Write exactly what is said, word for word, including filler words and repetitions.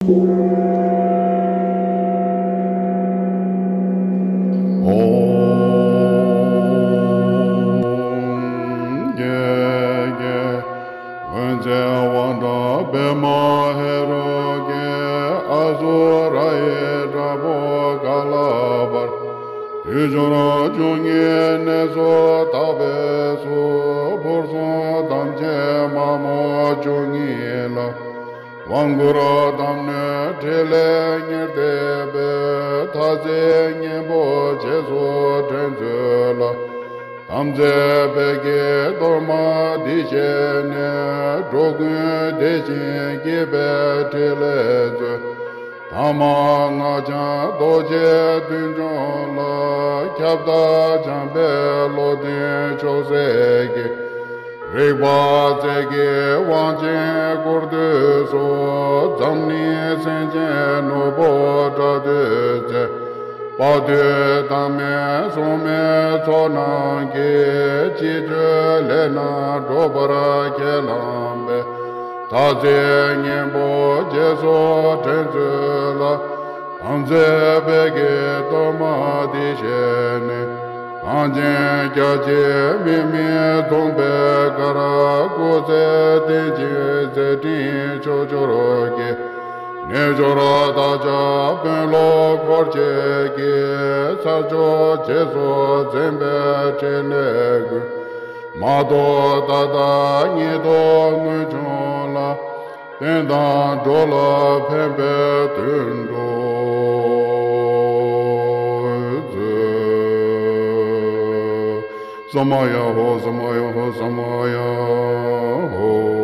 ཨོཾ། ཀྱེ་ཀྱེ། འོད་ཟེར་དབང་དྲག་པདྨ་ཧེ་རུ་ཀའི། ཨ་སུ་ར་ཡི་དྲག་པོ་ག་ལ་བར། དུས་སྦྱོར་བཅུ་གཉིས་གནས་སུ་དག་པའི་ཚུལ། ཕུར་ཚུགས་དམ་ཅན་མ་མོ་བཅུ་གཉིས་ལ། དབང་བསྐུར་དམ་ནོད་ཕྲིན་ལས་ཉེར་བརྡེག་པའི། ཐ་ཚིག་སྙིང་པོ་རྗེས་སུ་དྲན་ཚུལ་ལ། དམ་རྫས་བོད་ཀྱི་གཏོར་མ་འདི་བཞེས་ནས། འགྲོ་ཀུན་བདེ་ཞིང་སྐྱིད་པའི་ཕྲིན་ལས་མཛོད། ཐ་མ་སྔགས་འཆང་རྡོ་རྗེ་བདུད་འཇོམས་ལ། ཁྱབ་བདག་འཇམ་དཔལ་བློ་ལྡན་མཆོག་སྲེད་ཀྱི། རིག་པ་རྩལ་གྱི་དབང་ཆེན་བསྐུར་དུས་སུ། འཛམ་གླིང་སེམས་ཅན་ནོར་བུ་གྲགས་བསྡུས་རྩལ། དཔའ་བརྟུལ་དང་མིན་སྲུང་མའི་ཚོགས་རྣམས་ཀྱིས། ཅི་སྤྱོད་ལས་རྣམས་སྒྲོལ་བར་ཁས་བླངས་པའི། ཐ་ཚིག་སྙིང་པོ་རྗེས་སུ་དྲན་ཚུལ་ལ། དམ་རྫས་བོད་ཀྱི་གཏོར་མ་འདི་བཞེས་ནས། གངས་ཅན་རྒྱ་ཆེའི་མི་མེད་འཛོམས་པའི་ཁར། སྐུ་ཚེ་བརྟན་ཅིང་མཛད་འཕྲིན་ཕྱོགས་བཅུར་རྒྱས། རྣལ་འབྱོར་བདག་ཅག་དཔོན་སློབ་འཁོར་བཅས་ཀྱིས། ཚར་གཅོད་རྗེས་སུ་འཛིན་པའི་ཕྲིན་ལས་ཀུན། མ་ཐོགས་མཐའ་དག་ཉིད་དུ་མངོན་འབྱུང་ལ། བསྟན་དང་འགྲོ་ལ་ཕན་པའི་དོན་དུ་མཛོད། ས་མ་ཡ་ཧོ། ས་མ་ཡ་ཧོ། ས་མ་ཡ་ཧོ།